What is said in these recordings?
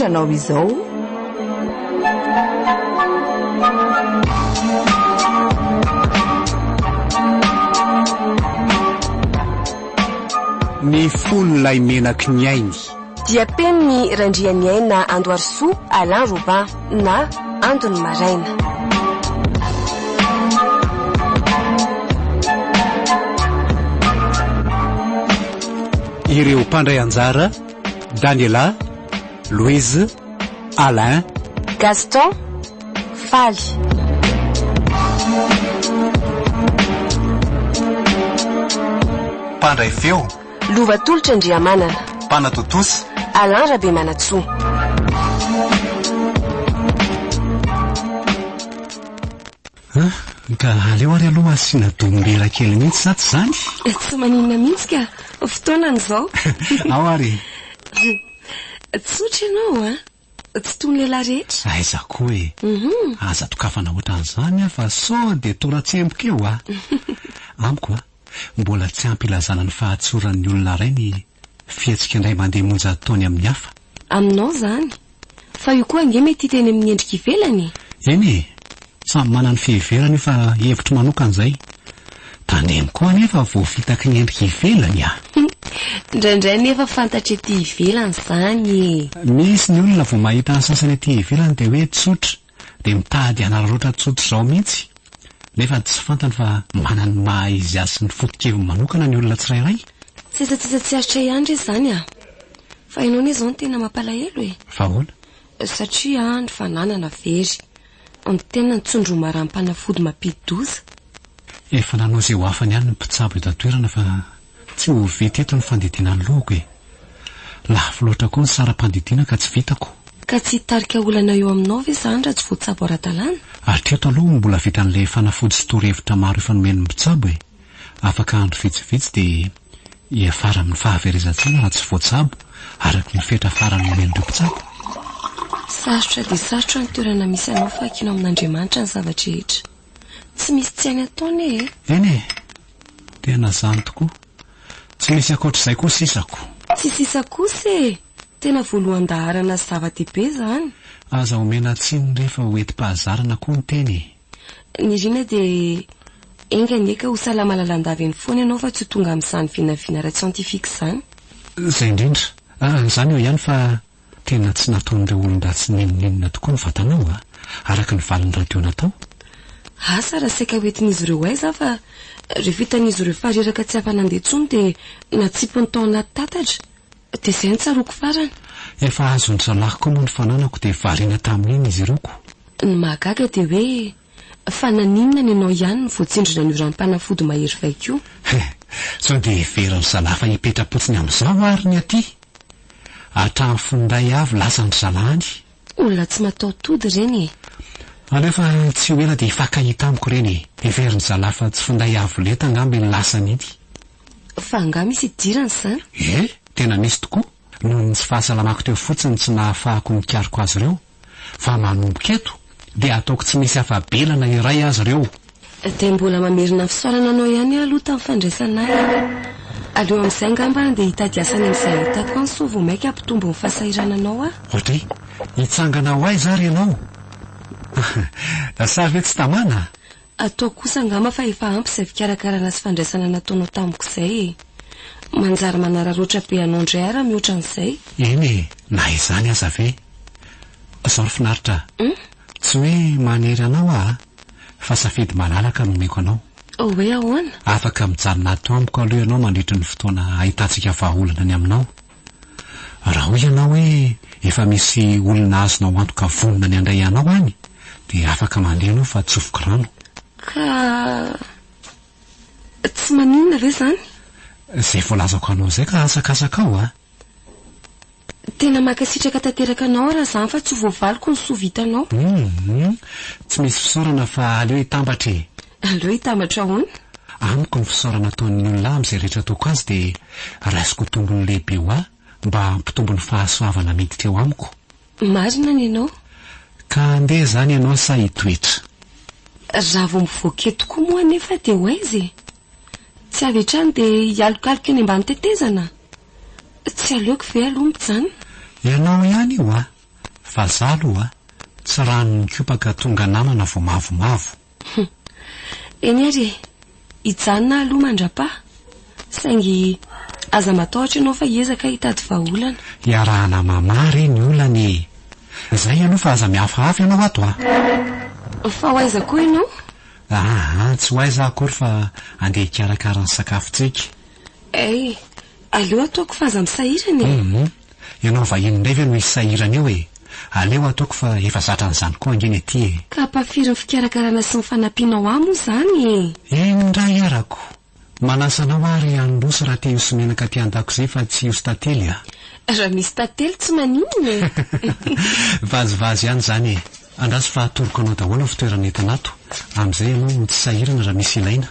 Atolotra anao izao. Ny fon'ilay menaky ny ainy. Dia penin'i Randrianiaina Andoharisoa Alain Robin na Andon'ny Maraina. Ireo mpandray anjara, Daniela, Louise, Alain, Gaston, Faly. Mpandray feo. Lova Tolotra Andriamanana. Mpanatontosa. Alain Rabemanantsoa. An, ka aleo ary aloha asiana dombera kely mihitsy sa tsy izany? Tsy maninona mihitsy ka, fotoanany izao. Ao ary e. Tsotra ianao an, tsy toy ny lehilahy rehetra. Aiza koa e. Aza dokafana ohatran'izany aho fa sao dia tora-tsemboka eo a. Amiko an, mbola tsy ampy ilazana ny fahatsoran'ny olona iray ny fihetsika indray mandeha monja ataony amin'ny hafa. Aminao izany. Fa io koa ange mety hita eny amin'ny endrika ivelany e! Eny e! Samy manana ny fiheverany io fa hevitro manokana izay. Tandremo koa anefa voafitaky ny endrika ivelany a! Indraindray nefa fantatra ety ivelany izany e! Misy ny olona vao mahita ny sasany ety ivelany dia hoe tsotra, dia mitady hanararaotra tsotra izao mihitsy. Nefa tsy fantany fa manana ny maha izy azy sy ny foto-keviny manokana ny olona tsirairay. Tsetsatsetsa tsy aritra ihany re izany a! Fa ianao anie izao no tena mampalahelo e! Fa ahoana? Satria ny fananana very. Ny tena tsondromaram-panafody mampidi-doza. Efa nanao izay ho afany ihany ny mpitsabo eto an-toerana fa tsy ho vita eto ny fandidiana ny lohako e! Lafo loatra koa ny saram-pandidiana ka tsy vitako. Ka tsy hitarika olana eo aminao ve izany raha tsy voatsabo ara-dalàna? Hatreto aloha mbola vitan'ilay fanafody sy torohevitra maro efa nomen'ny mpitsabo e! Afaka andro vitsivitsy dia hiafara amin'ny fahaverezan-tsaina raha tsy voatsabo araka ny fetra farany nomen'ireo mpitsabo. Sarotra dia sarotra ny toerana misy anao fa ankino amin'Andriamanitra ny zava-drehetra. Tsy misy tsy hainy atao anie e! Eny e! Tena izany tokoa. Tsy misy ankoatr'izay koa sisa ko. Tsy sisa kosa e! Tena voalohan-daharana sy zava-dehibe izany. Aza omena tsiny re fa ho entim-pahazarana koa ny teny e! Nirina dia enga anie ka ho salama lalandava eny foana ianao fa tsy ho tonga amin'izany vinavina ara-tsiantifika izany. Izay indrindra. Izany eo ihany fa Tena tsy nataon'ireo olon-dratsy n'inon'inona tokoa ny vatanao a! Araka ny valin'ny radio natao. Asa raha saika hoentin'izy ireo aiza aho fa rehefa hitan'izy ireo fa reraka tsy afa-nandeha intsony dia natsipiny tao anaty tatatra. Dia izay no tsaroako farany. Efa azon-dry zalahy koa moa ny fananako dia variana tamin'iny izy ireo ko. Ny mahagaga dia hoe fa naninona ny anao ihany no voatsindrona an'io ranom-panafody mahery vaika io? He! Sao dia heverin-dry zalahy fa hipetra-potsiny amin'izao ary ny aty? Hatramin'ny finday avy lasan-dry zalahy any. Olona tsy mataho-tody ireny e! Aleo fa tsy ho ela dia hifankahita amiko ireny e! Heverin-dry zalahy fa tsy finday avo lenta angamba iny lasany iny. Fa angaha misy idirany izany? Ie, tena misy tokoa. Noho ny tsy fahasalamako teo fotsiny tsy nahafahako nikaroka azy ireo. Fa manomboka eto dia ataoko tsy misy afa-bela na iray aza ireo. Dia mbola mamerina ny fisaorana anao ihany aho aloha tamin'ny fandraisana ahy. Aleo amin'izay angamba handeha hitady asa any amin'izay ahitako any sao vao mainka hampitombo ny fahasahirananao aho. Audrey, hitsangana ho aiza ary ianao? Sa ve tsy tamana? Ataoko kosa angamba fa efa ampy izay fikarakarana sy fandraisana nataonao tamiko izay e. Manjary manararaotra be anao indray aho raha mihoatra an'izay. Eny e, na izany aza ve? Izao ry finaritra a! Tsy hoe manery anao aho a! Fa safidy malalaka no omeko anao. Hoe ahoana? Afaka mijanona ato amiko aloha ianao mandritry ny fotoana ahitantsika vahaolana ny aminao. Raha hoy ianao hoe efa misy olona azonao antoka vonona ny handray anao any dia afaka mandeha ianao fa tsofiko rano. Ka tsy maninona ve izany? Izay voalazako anao izay ka asakasakao a! Tena mankasitraka tanteraka anao aho raha izany fa tsy ho voavaliko ny soa vitanao. Humm! Tsy misy fisaorana fa aleo hitambatra e! Aleo hitambatra ahoana? Amiko ny fisaorana ataon'ny olona ahy amin'izay rehetra ataoko azy dia raisiko ho tombony lehibe ho ahy mba hampitombo ny fahasoavana miditra eo amiko. Marina ny anao. Ka handeha izany ianao sa hitoetra? Raha vao mivoaka eto koa moa anefa dia ho aiza e? Tsy avy hatrany dia hialokaloka eny ambany tetezana? Tsy aleoko ve aloha mijanona? Ianao ihany io a! Fa za aloha tsy rano mikopaka tonga namana vao mavomavo. Hum. Eny ary e! Hijanona aho aloha mandra-paha. Saingy aza matahotra ianao fa hiezaka aho hitady vahaolana. Iarahana mamaha re ny olana e! Zay aloha fa aza mihafahafa ianao ato a! Fa ho aiza koa ianao? Aa, tsy ho aiza aho akory fa andeha hikarakara ny sakafontsika. Hay, aleo ataoko fa aza misahirana e! Hum, ianao vahiny indray ve no hisahirana eo e! Aleo ataoko fa efa zatra an'izany koa ange ny aty e! Ka ampafiry ny fikarakarana sy ny fanampianao ahy moa izany e! Eny indray arako! Manasa anao ary handroso raha te hihoso menaka aty an-dakozia fa tsy hihoso tantely a! Raha misy tantely tsy maninona e! Vazivazy ihany izany e! Andraso fa atoroko anao daholo ny fitoerana entana ato, amin'izay ianao tsy sahirana raha misy ilaina.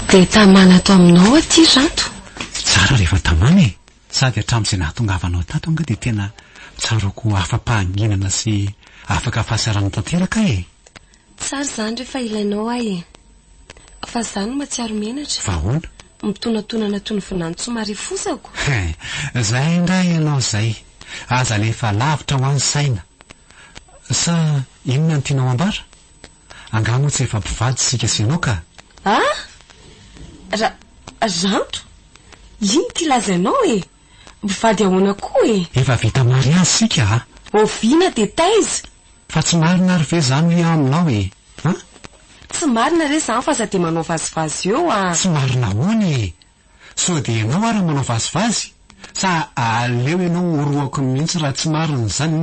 Dia tamana ato aminao aty Ranto. Tsara rehefa tamana e! Sady hatramin'izay nahatongavanao tato angaha dia tena tsaroako ho afa-pahanginana sy afaka fahasahiranana tanteraka aho e! Tsara izany rehefa ilainao aho e! Fa izaho no mahatsiaro menatra. Fa ahoana? Mitonatonana toy ny vinany tsy marefosako. He, izay indray ianao izay. Aza alefa lavitra ho any saina. Sa inona no tianao ambara? Angaha moa tsy efa mpivady isika sy ianao ka? Ah! Ra, Ranto? Inona ity lazainao e? Mpivady ahoana koa e? Efa vita mariazy isika a! Oviana dia taiza? Fa tsy marina ary ve izany hoy aho aminao e? An? Tsy marina re izany fa aza dia manao vazivazy eo a! Tsy marina ahoana e? Sao dia ianao ary manao vazivazy? Sa aleo ianao horohako mihitsy raha tsy marina izany?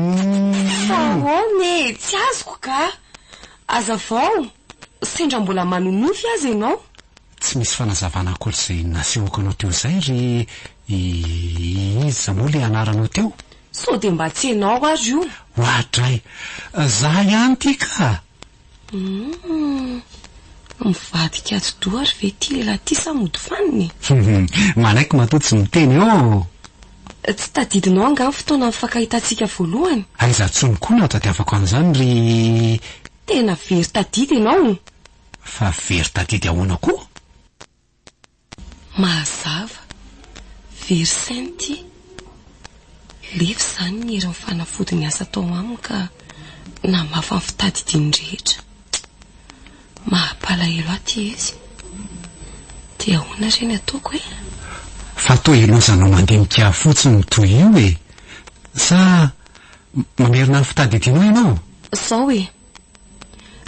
Fa ahoana e? Tsy azoko ka! Hazavao! Sendra mbola manonofy aza ianao. Tsy misy fanazavana ankoatr'izay nasehoko anao teo izay ry iza moa ilay anaranao teo? Sao dia mba tsy ianao ary io? Oadray! Za ihany ity ka! Humm! Mivadika atidoha ary ve ity lehilahy ity sa mody fanina e? Manaiky matoa tsy miteny ô! Tsy tadidinao angaha ny fotoana nifankahitantsika voalohany? Aiza intsony koa no ahatadiavako an'izany ry. Tena very tadidy ianao! Fa very tadidy ahoana koa? Mazava. Very saina ity. Lefy izany ny herin'ny fanafody niasa tao aminy ka namafa ny fitadidiany rehetra. Mampalahelo ahy ity izy. Dia ahoana re ny ataoko e? Fa toa ilozanao mandinika fotsiny toy io e! Sa mamerina ny fitadidianao ianao? Izao e!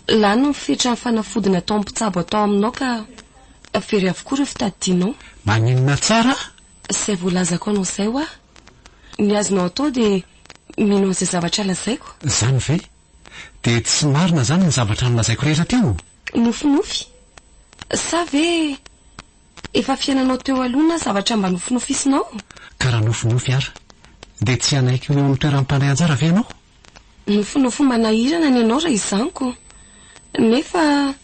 Lany ny fetran'ny fanafody nataon'ny mpitsabo atao aminao ka very avokoa ireo fitadidianao. Maninona tsara? Izay voalazako anao izay hoa. Ny azonao atao dia mino an'izay zavatra lazaiko. Izany ve? Dia tsy marina izany ny zavatra nolazaiko rehetra teo? Nofinofy? Sa ve efa fiainanao teo aloha na zavatra mba nofinofisinao? Ka raha nofinofy ary, dia tsy hanaiky ho eo amin'ny toeran'ny mpandray anjara ve ianao? Nofinofy manahirana ny anao raha izany ko. Nefa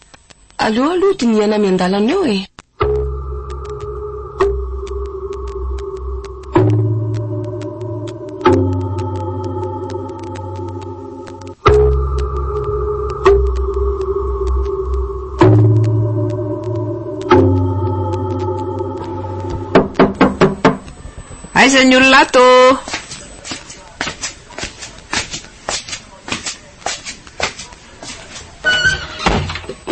aleo aloha dinihana miandalana eo e. Aiza ny olona ato?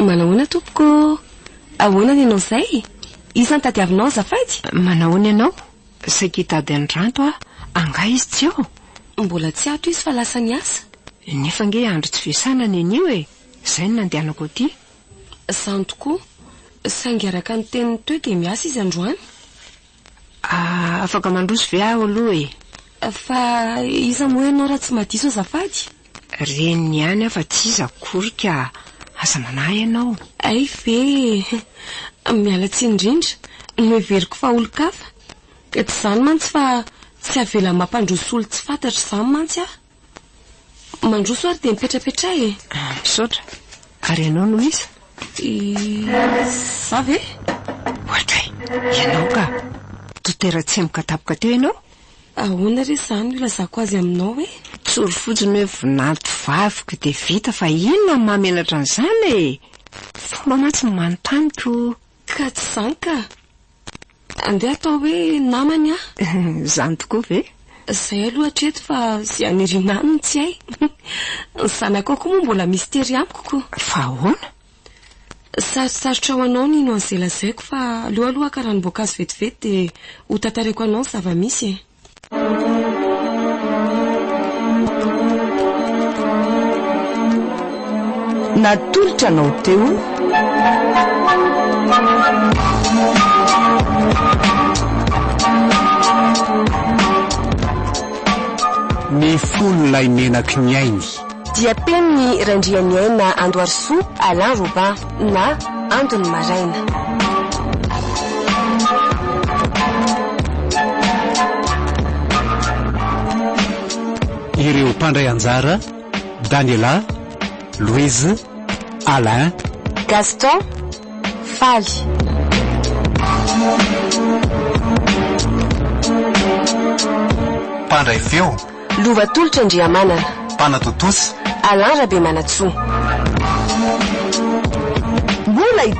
Manahoana tompoko? Ahoana ny anao izay? Iza no tadiavinao azafady? Manahoana ianao? Saika hitady an'i Ranto aho. Angaha izy tsy eo? Mbola tsy ato izy fa lasa niasa. Nefa ange andro tsy fiasana ny anio e! Izay no nandehanako aty. Izany tokoa. Saingy araka ny teniny teo dia miasa izy androany. Ah, afaka mandroso ve aho aloha e? Fa iza moa ianao raha tsy madiso azafady? Reniny ihany aho fa tsy iza akory ka. Aza manahy ianao. Hay ve e! Miala tsiny indrindra, noheveriko fa olon-kafa. Tsy izany mantsy fa tsy avela mampandroso olon-tsy fantatra izany mantsy aho. Mandroso ary dia mipetrapetraha e! Misaotra. Ary ianao no iza? Izaho ve? Oadray! Ianao ka! Dotera tsemboka tampoka teo ianao? Ahoana re izany no ilazako azy aminao e? Tsory fotsiny hoe vinanto vaviko dia vita fa inona no mahamenatra an'izany e? Fomba mantsy ny manontany ko. Ka tsy izany ka. Andeha atao hoe namany aho. Izany tokoa ve? Izay aloha hatreto fa izay haniriana any no tsy hay. Ny zanakao koa moa mbola mistery amiko ko. Fa ahoana? Sarotsarotra ho anao ny hino an'izay lazaiko fa aleo aloha haka ranom-boankazo vetivety dia ho tantaraiko anao ny zava-misy e. Natolotra anao teo. Ny folo lay menaky ny ainy. Diam-penin'i Randrianiaina Andoharisoa Alain Robin na Andon'ny Maraina. Ireo mpandray anjara, Daniela, Louise, Alain, Gaston, Faly. Mpandray feo. Lova Tolotra Andriamanana. Mpanatontosa. Alain Rabemanantsoa. Mbola hitohy.